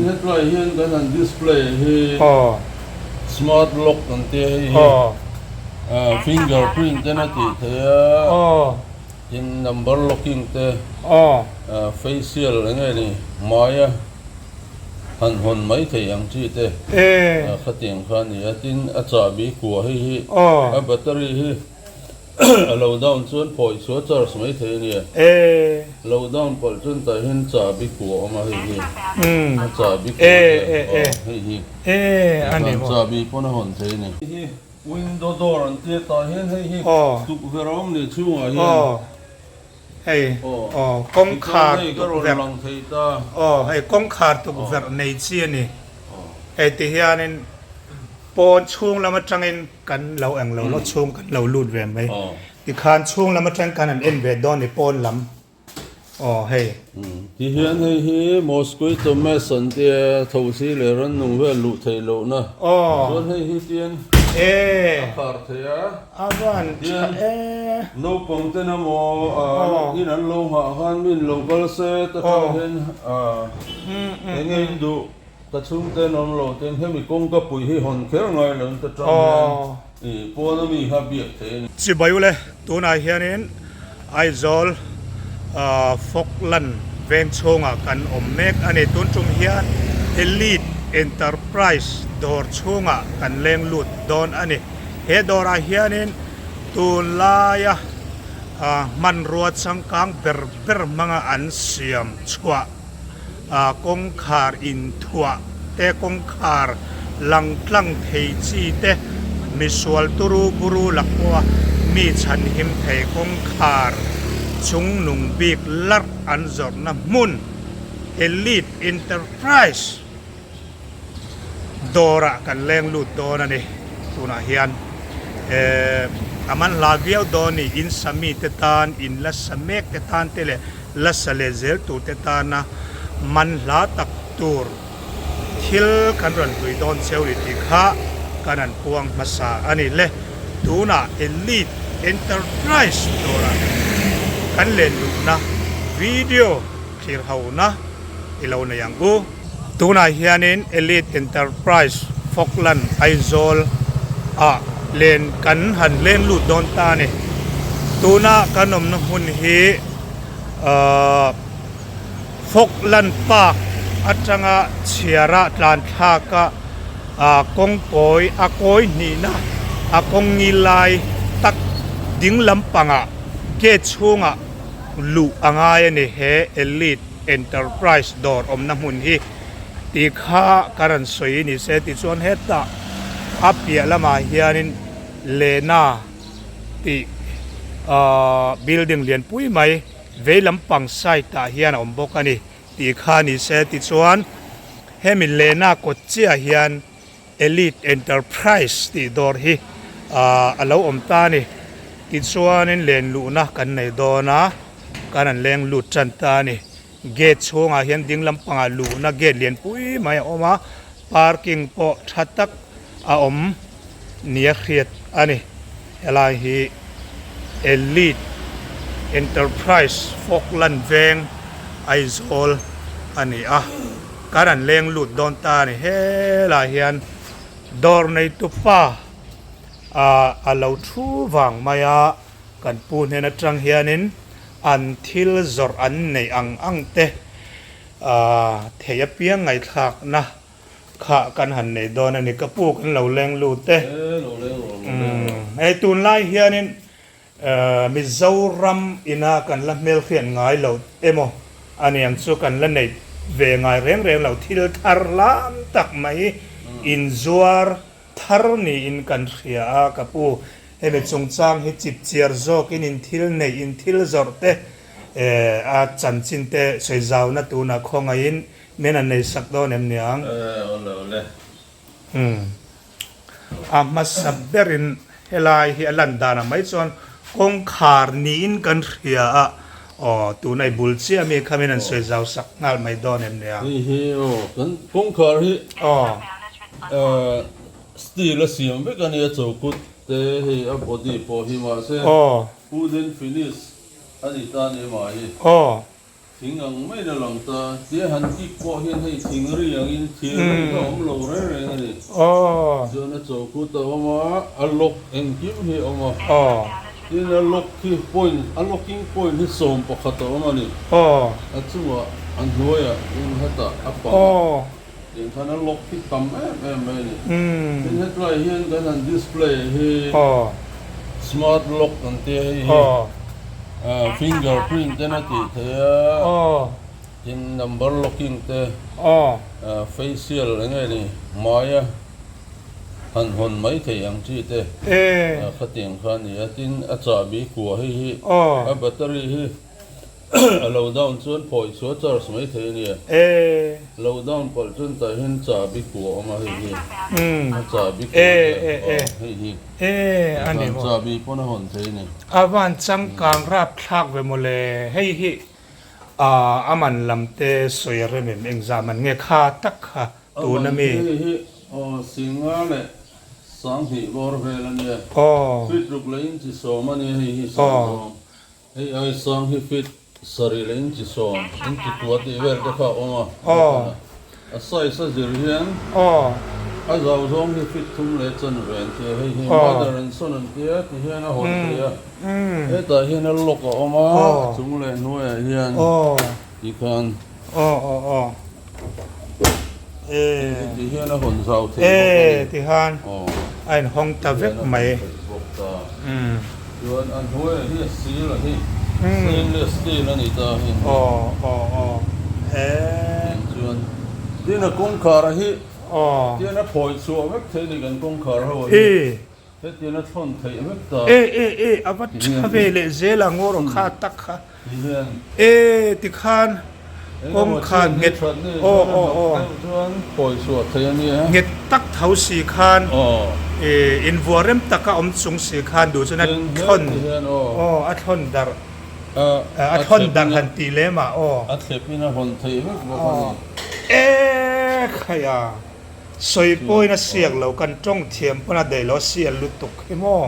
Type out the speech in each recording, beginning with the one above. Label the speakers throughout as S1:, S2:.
S1: hetlai hian kan han display hi smart lock kan tia hei hi finger print ten a tih theih a tin number locking te facial eng nge ni hmaia han hawn mai thei ang chi te khatiang kha a ni a tin a chahbi kua hei hi a battery hi. A lo down chuan phawi chu a charge mai thei a nia. Lo down palh chuan tah hian chahbi kua a awm a hei hi. A chahbi kua a nia aw hei hi. Tikhan chahbi pawn a hawn thei a ni. Hei hi window door an tia tah hian hei hi tukverh a awm ni chhungah hian.
S2: Aw kawngkhar tukverh aw hei kawngkhar tukverh nei chi a ni. Hei ti hianin pawn chhung lam atangin Kan lo eng lo lo chhung kan lo lut ve mai. Tikhan chhung lam atang khan an en ve dawn ni pawn lam. Aw hei.
S1: Tihian hei hi mosquito mesh an tia thosi leh rannung vel luh theih lohna. Chuan hei hi tian a khar thei a.
S2: A van tha e.
S1: Naupang ten emaw in an lo nghah khan min lo kal se ta tang hian eng nge in duh. Ka chhungte an awm lo ten hemi kawngka pui hi hawn kher ngai lo in ta tang hian i pawn a mi kha biak thei a ni.
S2: Chibai ule, tunah hianin Aizawl Falkland veng chhungah kan awm mek a ni. Tun tum hian Elite Enterprise dawr chhungah kan leng lut dawn a ni. He dawrah hianin tunlaia hmanrua changkang ber ber hmanga an siam chhuah kawngkhar inthuah te, kawngkhar lang tlang thei chi te, misual turu buru lak pawha mi chhanhim thei kawngkhar chungnung bik larh an zawrhna hmun Elite Enterprise dawrah kan leng lut dawn a ni. Tunah hian a man hla viau dawn ni in sa mite tan, in la sa mek te tan te leh la sa leh zel tur te tana man hla tak tur thil kan rawn hlui dawn cheu ni tih kha kan han puang hmasa a ni le. Tunah Elite Enterprise dawrah kan len luhna video thlir hona i lo nei ang u. Tunah hianin Elite Enterprise Falkland Aizawl ah len kan han leng lut dawn ta a ni. Tuna kan awmna hmun hi ahh Falkland Park atanga chhiara tlan thlaka ah kawngkawi a kawi hnihna a kawng ngil lai tak ding lampangah gate chhungah luh a ngai a ni he Elite Enterprise dawr awmna hmun hi tih kha ka rawn sawi ni se tichuan hetah a piah lamah hianin Lena tih ahh building lian pui mai vei lampang side ah hian a awm bawk a ni tih kha ni se tichuan hemi Lena kawt chiah hian Elite Enterprise tih dawr hi ahh a lo awm ta a ni. Tichuanin len luhna kan nei dawn a, kan han leng lut tan ta a ni. Gate chhungah hian ding lampangah luhna gate lian pui mai a awm a, parking pawh tha tak a awm nia hriat a ni. Helai hi Elite Enterprise Falkland Veng Aizawl a ni a. Kan han leng lut dawn ta a ni. Helaiah hian dawr neitu pa ah a lo thu vang mai a, kan pu hnen atang hianin an thil zawrh an neih ang ang te ah thei apiang ngaihthlakna kha kan han nei dawn a ni. Ka pu kan lo leng lut e. Hei tunlai hianin Mizoram ina kan la hmelhriat ngai lo emaw aniang chu kan la neih ve ngai reng reng lo thil thar lam tak mai inzuar thar niin kan hria a ka pu hemi chungchang hi chipchiar zawkin in thil neih in thil zawrh te a chanchin te sawi zauna tunah khawngaihin min han nei sak dawn em niang? Umm. A hmasa berin helai hi a lan danah mai chuan kawngkhar niin kan hria a, aw tuna i bul chiah mi kha min han sawi zau sak nghal mai dawn em nia.
S1: Hei hi aw kan kawngkhar hi aw steel a siam vek a nia chokut te hei a body pawh hi mahse wooden finish a ni ta ni mah hi.
S2: Aw.
S1: Thing ang maiin a lang ta. Tia han kik pawh hian hei thing ri angin thir ri kha a awm lo reng reng a ni. Chuan a chokut a awm a, a lock engkim hi a awm a. Tin a lock hi point, a locking point hi 11 a awm a ni. A chungah, a hnuaiah tin hetah a pangah tiang khan a lock hi tam em em mai a ni. Tin hetlai hian kan han display hi smart lock an tia hei hi finger print ten a tih theih a, tin number locking te, facial eng nge ni hmaia han hawn mai theih ang chi te khatiang kha a ni a, tin a chahbi kua hei hi a battery hi A lo down chuan phawi chu a charge mai thei a nia. Lo down palh chuan tah hian chahbi kua a awm a hei hi. A chahbi kua a nia. Aw hei hi. Tikhan chahbi pawn a hawn thei a ni.
S2: A van changkang rapthlak ve mawle. Hei hi a man lam te sawi a rem em engzah man nge kha tak kha tun
S1: a
S2: mi.
S1: A man hei hi aw singa leh 2000 bawr vel a nia. Feet ruk leh inchi 10 a nia hei hi sawm. Hei ai sang hi feet 7 leh inchi 10, inchi kua tih vel te kha a awm a, a size a zir hian a zau zawng hi feet 3 leh chanve an tia, hei hi mother and son an tia ti hian a hawn thei a, hetah hian a lock a awm a, a chung leh hnuaiah hian ti khan ti hian a hawn zau thei bawk a ni.
S2: Tikhan a inhawng ta vek mai.
S1: Chuan a hnuaiah hi a seal a hi, stainless steel a ni ta a hei. Chuan tin a kawngkhar a hi tian a phawi chhuah vek thei a ni kan kawngkhar ho a hi. Hetiang a thawn theih vek ta.
S2: E e e a va tha ve leh zel ang aw rawh kha tak kha. E tikhan kawngkhar nghet aw aw aw
S1: chuan phawi chhuah theih a nia.
S2: Nghet tak tho si khan e invuah rem taka awm chung si khan duh chuan a thawn aw a thawn darh a thawn darh han tih lem ah aw.
S1: A thlep in a hawn theih vek bawk a ni.
S2: E khaia. Sawi pawhin a siak lo, kan tawng thiam pawn a daih lo, a sial lutuk hi maw?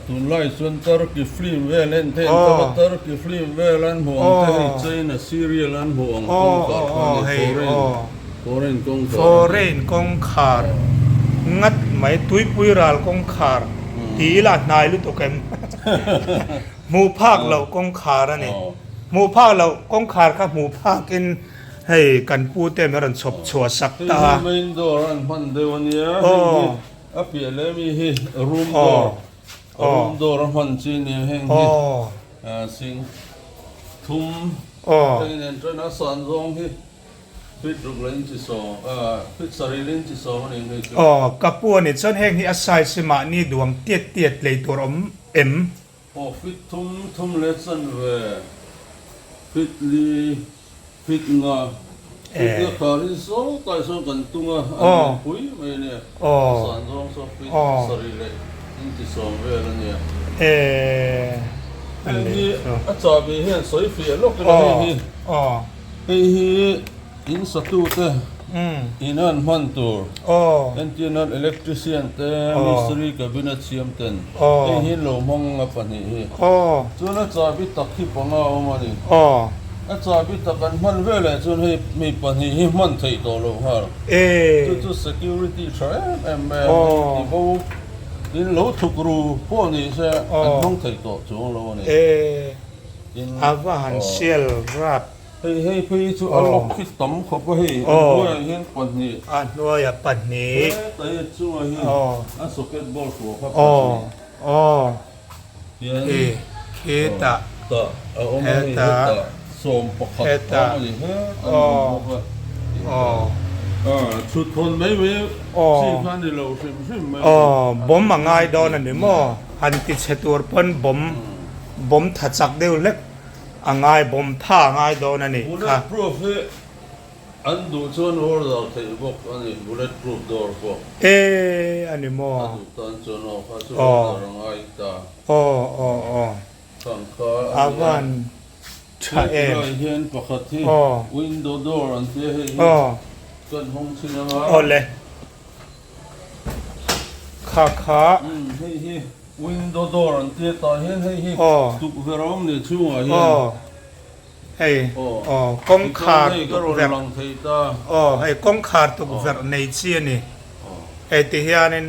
S1: Tunlai chuan Turkey film vel en theih an tam a, Turkey film vel an hmuh ang te hei China serial an hmuh ang kawngkhar kha a ni, foreign, foreign kawngkhar a ni.
S2: Foreign kawngkhar ngat mai, tuipui ral kawngkhar ti ila a hnai lutuk em? Hmuh phak loh kawngkhar a ni, hmuh phak loh kawngkhar kha hmuh phakin Hei kan pu te min rawn chhawp chhuah sak ta a.
S1: Hei hi main door a an hman deuh a nia. Hei hi a piah leh ami hi room door, room door a hman chi a nia heng hi sing thum heng nen chuan a san zawng hi feet ruk leh inchi 10 feet 7 leh inchi 10 a ni hei chu.
S2: Aw ka pu a nih chuan heng hi a size hi mahni duang tiat tiat lei tur awm em?
S1: Aw feet thum thum leh chanve feet li feet nga feet nga khar hi saw tai sawn kan tung a an lian pui mai a nia a san zawng saw feet 7 leh inchi 10 vel a nia heng hi a chahbi hian sawi fiah lawk ila hei hi hei hi In satute in an hman tur entir nan electrician te mistri cabinet siam ten hei hi an lo hmang a pahnih hi chuan a chahbi tak hi panga a awm a ni. A chahbi tak an hman veleh chuan hei mi pahnih hi hman theih tawh loh nghal chu chu security tha em em mai a ti bo in lo thuk ru pawh ni se an hmang thei tawh chuang lo a ni.
S2: A va han sial rap.
S1: Hei hei phei chu a lock hi tam khawp a hei a hnuaiah hian pahnih.
S2: A hnuaiah pahnih.
S1: Heta hi chungah hi a socket board ruah kha pahnih. Hian
S2: hetah
S1: tah a awm a hei hetah 11 a awm a ni het a ni awm bawk a. Chhut hawn mai mai chi kha a ni lo hrim hrim mai.
S2: Bomb a ngai dawn a ni maw? Han ti chhe tur pawn bomb bomb tha chak deuh hlek. A ngai bawm tha a ngai dawn a nih kha.
S1: Bullet proof hi an duh chuan order theih bawk a ni, bullet proof door pawh.
S2: E a ni maw?
S1: A duh tan chuan aw kha chu order a ngai ta.
S2: Aw aw aw.
S1: Khang kha a ni a.
S2: A van tha em.
S1: Hetilai hian pakhat hi window door an tia hei hi kan hawng chhin anga.
S2: Aw le. Kha kha.
S1: Umm hei hi window door an tia tah hian hei hi tukverh a awm ni chhungah hian.
S2: Hei aw kawngkhar tukverh aw hei kawngkhar tukverh nei chi a ni. Hei ti hianin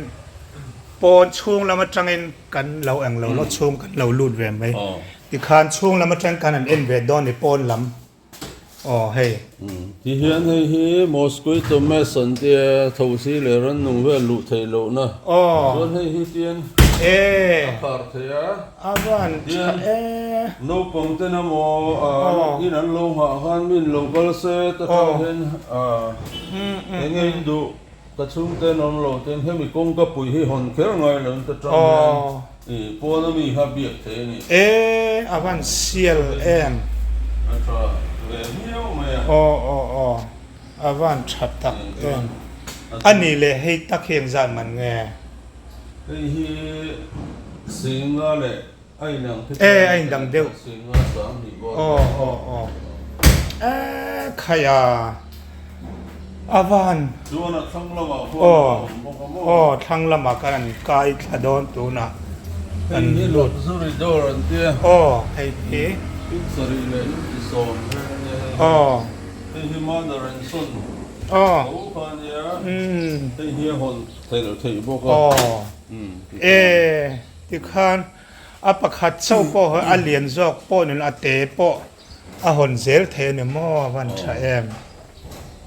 S2: pawn chhung lam atangin kan lo eng lo lo chhung kan lo lut ve mai. Tikhan chhung lam atang khan an en ve dawn ni pawn lam. Aw hei.
S1: Tihian hei hi mosquito mesh an tia thosi leh rannung vel luh theih lohna. Chuan hei hi tian a khar thei a.
S2: A van tha e.
S1: Naupang ten emaw in an lo nghah khan min lo kal se ta tang hian eng nge in duh ka chhungte an awm lo ten hemi kawngka pui hi hawn kher ngai lo in ta tang hian i pawn ami kha biak thei a ni.
S2: E a van sial em.
S1: A tha ve viau mai a.
S2: Aw aw aw a van tha tak em. A nih leh hei tak hi engzat man nge?
S1: Hei hi Singa leh a inang khi
S2: E a indang deuh.
S1: Singa 2000 bawr.
S2: Aw aw aw e khai a a van.
S1: Chuan a thlang lamah khuan a awm bawk a maw?
S2: Aw thlang lamah khan an kai thla dawn tunah
S1: kan lut. Hei hi luxury door an tia.
S2: Aw hei hi.
S1: Pinsarih leh inti sawm vel a nia hei hi.
S2: Aw.
S1: Hei hi mother and son.
S2: Aw.
S1: Tho kha a nia. Hei hi a hawn. Theih loh theih bawk a.
S2: Aw. E, tikhan a pakhat chauh pawh hi a lian zawk pawh nen a te pawh a hawn zel thei a ni maw a van tha em.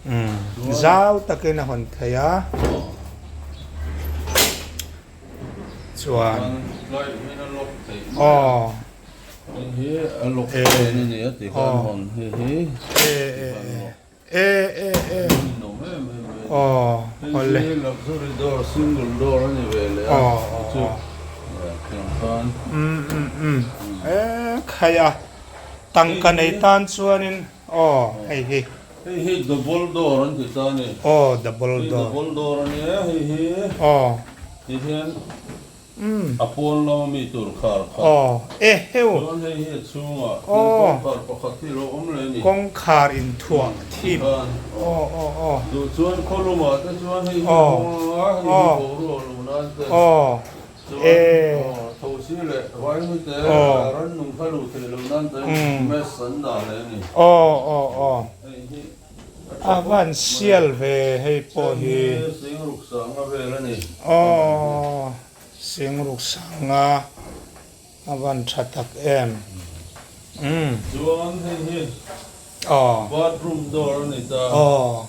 S2: Umm zau takin a hawn thei a. Chuan. Aw.
S1: E.
S2: E e e. E e e aw awle. Aw aw um um um e khai a tangka nei tan chuanin aw hei hi.
S1: Hei hi double door an ti ta a ni.
S2: Aw double door.
S1: Hei double door a nia hei hi.
S2: Aw.
S1: Ti hian A pawn lama mi tur khar khat.
S2: Aw, e heu.
S1: Chuan hei hi a chhungah tin kawngkhar pakhat hi lo awm leh a ni.
S2: Kawngkhar inthuah thim. Aw, aw, aw.
S1: Duh chuan khawlumah te chuan hei hi a hawng ang a, hei hi boruak luh nan te.
S2: Aw,
S1: e. Chuan aw, thosi leh vaihnu te rannung kha luh theih loh nan te mesh an dah leh a ni.
S2: Aw, aw, aw.
S1: Hei hi.
S2: A van sial ve hei pawh hi.
S1: Singruk sanga vel a ni.
S2: Aw singruk sanga a van tha tak em. Umm.
S1: Chuan hei hi
S2: Aw.
S1: Bathroom door a ni ta.
S2: Aw.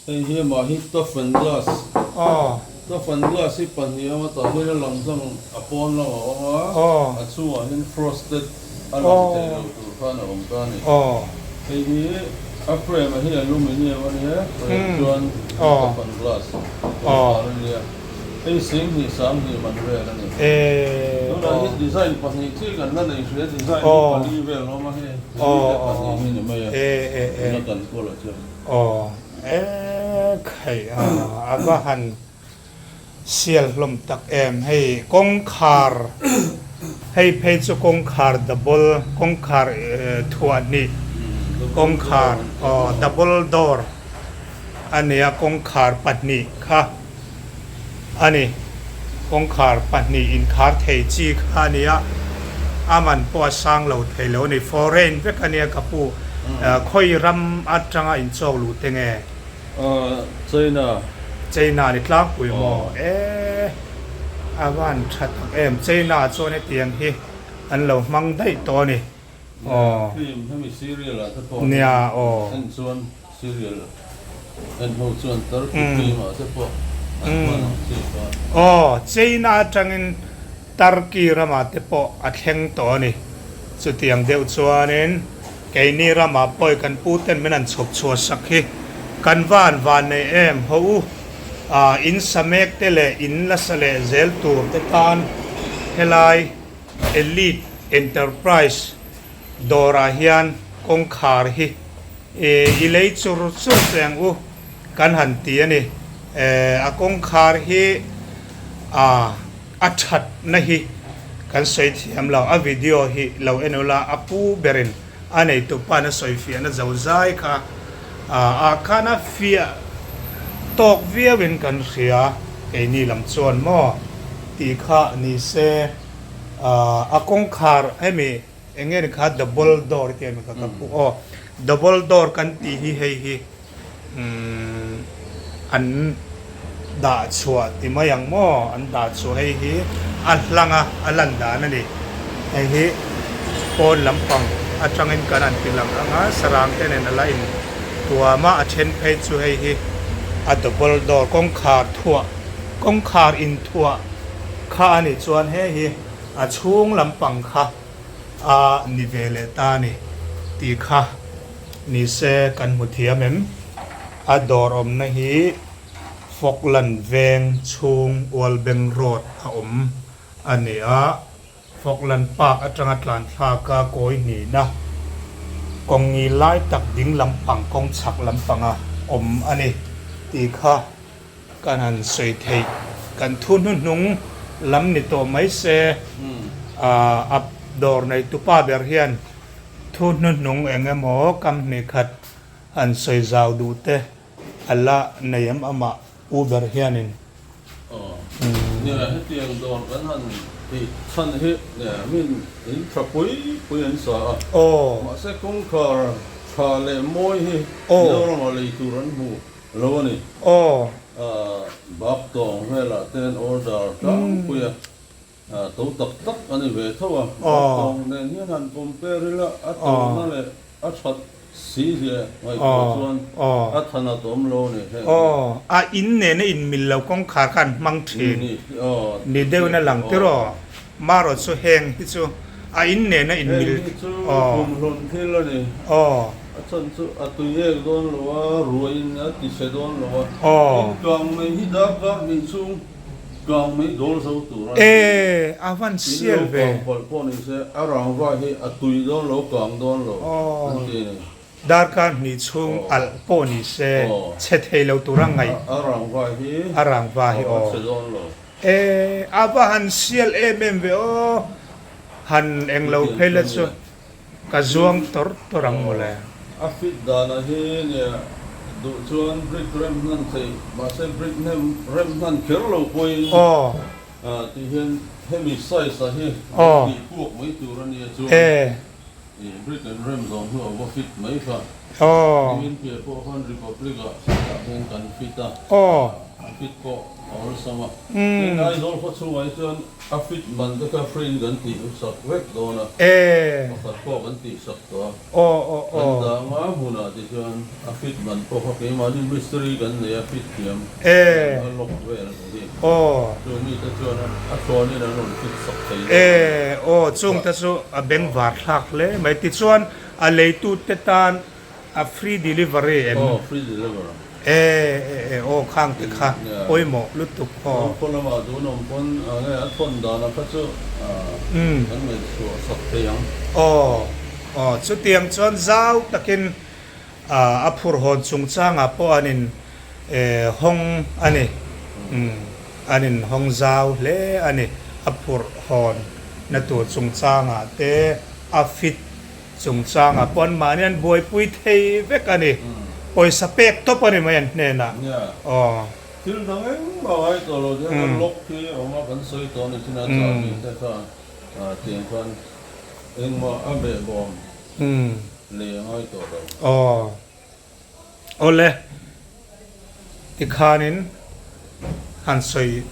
S1: Hei hi mah hi tough and glass.
S2: Aw.
S1: Tough and glass hi pahnih a awm a tah hian a lang tlang a pawn lamah a awm a.
S2: Aw.
S1: A chhungah hian frosted. A lang thei lo tur khan a awm ta a ni. Hei hi a frame ah hi aluminium a nia, frame chuan toughen glass kawngkhar a nia. Hei 10,000 20,000 man vel a ni. Tunah hian design pahnih chi kan la nei hria, design hi pali vel a awm a hei, pali leh pahnih hi ni mai a, tuna kan kawl ah chuan.
S2: A va han Sial hlawm tak em hei kawngkhar hei phei chu kawngkhar double kawngkhar thuah hnih kawngkhar aw double door a nia kawngkhar pahnih kha a ni kawngkhar pahnih inkhar thei chi kha a nia a man pawh a sang lo thei lo a ni foreign vek a nia ka pu khawi ram atanga inchawk luh te nge.
S1: China.
S2: China ni tlangpui maw? E a van tha tak em. China chuan hetiang hi an lo hmang daih tawh a ni.
S1: Aw. Film hemi serial ah te pawh
S2: Nia aw.
S1: En chuan serial en ho chuan Turkey film ah te pawh an hman ang chi kha.
S2: Aw China atangin Turkey ramah te pawh a thleng tawh a ni. Chutiang deuh chuanin. Keini ramah pawi kan pu ten min han chhawp chhuah sak hi kan va han van nei em haw u. Aa in sa mek te leh in la sa leh zel tur te tan helai Elite Enterprise dawrah hian kawngkhar hi i lei chur chur teh ang u kan han ti a ni. A kawngkhar hi aa. A thatna hi kan sawi thiam lo, a video hi lo en ula, a pu berin a neitu pa'n a sawi fiahna zo zai kha ah khan a fiah tawk viauin kan hria, keini lam chuan maw tih kha ni se, a kawngkhar hemi eng nge ni kha double door tih a ni kha ka pu aw. Double door kan tih hi hei hi umm an dah chhuah ti mai ang maw an dah chhuah hei hi a hlang a a lan dan a ni hei hi pawn lampang atangin kan han ti lang ang a sarang te nen a la in tuam a a then phei chu hei hi a double door kawngkhar thuah kawngkhar inthuah kha a nih chuan hei hi a chhung lampang kha a ni ve leh ta a ni tih kha ni se kan hmu thiam em? A dawr awmna hi Falkland veng chhung Ualbeng Road a awm a ni a, Falkland Park atanga tlan thlaka kawi hnihna kawngi lai tak ding lampang kawng chhak lampanga awm a ni tih kha Kan han sawi theih kan thu hnuhnung lam ni tawh mai se, a dawr neitu pa ber hian thu hnuhnung eng emaw kam hnih khat han sawi zau duh te a la nei em amah u ber hianin.
S1: Aw, nia hetiang dawr kan han tih chhan hi min in tha pui pui an sa a, mahse kawngkhar tha leh mawi hi Mizoramah lei tur an hmu Lo a ni.
S2: Aw.
S1: Bak tawng velah te an order tlangpui a, to tak tak a ni ve tho a. Bak tawng nen hian han compare ila a tona leh a that si zia ngaihtuah chuan a than a tawm lo a ni heng hi.
S2: Aw. A in nena inmil lo kawngkhar kha an hmang thin ni deuhin a lang tiraw. Marawh chu heng hi chu a in nena in mil.
S1: Heng hi chu kumhlun thil a ni.
S2: Aw.
S1: A chhan chu a tui ek dawn lo a, ruahin a ti chhe dawn lo a.
S2: Aw.
S1: Tin kang mai hi darkar hnih chhung kang mai dawl zo tur a ni.
S2: E, a van sial ve.
S1: Tin lo kang palh pawh ni se a rangva hi a tui dawn lo, kang dawn lo an ti a ni.
S2: Darkar hnih chhung alh pawh ni se chhe thei lo tur a ngaih.
S1: A rangva hi.
S2: A rangva hi aw.
S1: A chhe dawn lo.
S2: E, a va han sial em em ve aw, han englo phei la chu ka zuang tawr tawr ang mawle.
S1: A fit danah hi nia duh chuan brick rem hnan theih, mahse brick hnem rem hnan kher lo pawhin tih hian hemi size ah hi tih puak mai tur a nia chuan brick an rem zawng hnu a va fit mai kha. Nimin piah pawh khan Republic ah hetah hian kan fit a, a fit pawh a awlsam a. Tin, Aizawl khaw chhungah hi chuan a fit man te kha free in kan tih sak vek dawn a, pakhat pawh kan tih sak tawh a. Kan dang a hmunah te chuan a fit man pawh kha keimahni mistiri kan nei a fit thiam a lock vel te hi. Chu mite chuan a thlawnin an rawn fit sak thei dawn a ni.
S2: Aw, chungte chu a bengvar thlak hle mai. Tichuan, A leitute tan a free delivery em?
S1: Aw, free delivery.
S2: E, e, e, aw khang te kha pawimawh lutuk aw.
S1: Awm khaw lamah tun awm pawn nge a thawn dana kha chu kan ngaihchhuah sak thei ang.
S2: Aw, aw, chutiang chuan zau takin a phurhawn chungchangah pawh an in hawng a ni. An in hawng zau hle a ni. A phurhawn na tur chungchangah te a fit Chungchangah pawh anmahni an buaipui thei vek a ni. Pawisa pek tawp a ni mai an hnenah. Aw.
S1: Thil dang engmah ngai tawh lo hian a lock hi a awm a, kan sawi tawh a ni chin a chahbi te kha tiang khan engmah a behbawm lei a ngai tawh lo.
S2: Aw. Awle. Tikhanin han sawi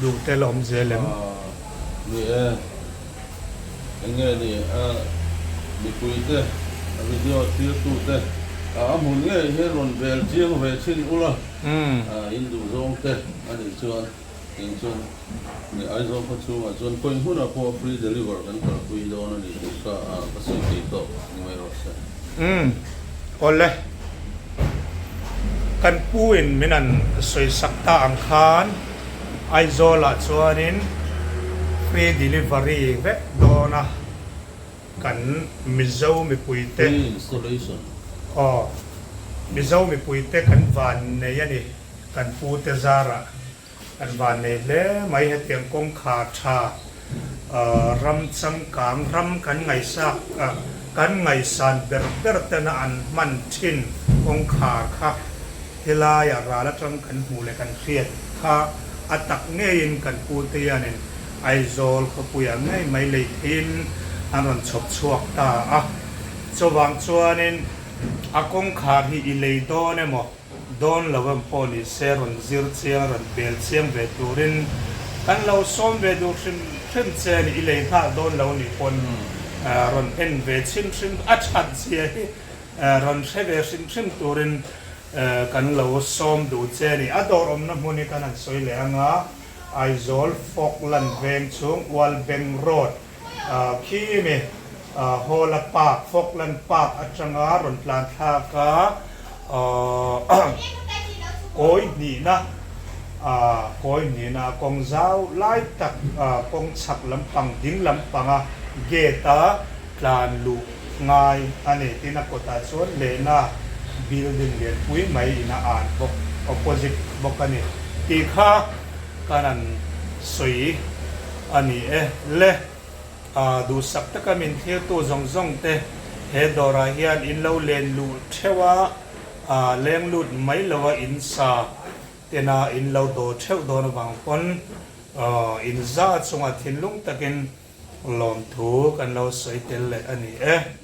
S2: duh te la awm zel em?
S1: Ni e, eng nge ni a mipui te, a video thlir tu te, a hmun ngei hian rawn vel chiang ve thin ula, in duh zawng te a nih chuan eng chuan ni Aizawl khaw chhungah chuan khawi hmunah pawh free deliver kan kalpui dawn a ni tih kha ka sawi thei tawk ni mai rawh se.
S2: Awle. Kan pu in min an sawi sak ta ang khan Aizawl ah chuanin free delivery vek dawn a kan Mizo mipui te
S1: Free installation.
S2: Aw Mizo mipui te kan van nei a ni kan pu te zarah Kan vannei hle mai hetiang kawngkhar tha ram changkang ram kan ngaihsak kan ngaihsan ber ber tena an hman thin kawngkhar kha helaiah ral atang kan hmuh leh kan hriat kha a tak ngeiin kan pute hianin Aizawl khawpuiah ngei mai lei theiin an rawn chhawp chhuak ta a. Chuvang chuanin. A kawngkhar hi i lei dawn emaw dawn lo em pawh ni se rawn zir chiang rawn bel chiang ve turin kan lo sawm ve duh hrim hrim che a ni. I lei nghal dawn lo nih pawn rawn en ve chhin hrim a that zia hi rawn hre ve hrim hrim turin kan lo sawm duh che a ni. A dawr awmna hmun hi kan han sawi leh ang a, Aizawl Falkland veng chhung Ualbeng Road Khi mi Hawla Park, Falkland Park atanga rawn tlan thlak a, kawi hnihna, kawi hnihna kawng zau lai tak kawng chhak lampang ding lampanga gate a tlan luh ngai a ni. Tin a kawtah chuan lehna building lianpui mai in a an bawk, opposite bawk a ni tih kha kan han sawi a ni e. Le, duhsak taka min thirtu zawng zawng te he dawrah hian in lo len luh theuh a, leng lut mai lo a in sa tena in lo daw theuh dawn avang pawn in za chungah thinlung takin lawmthu kan lo sawi tel leh a ni e.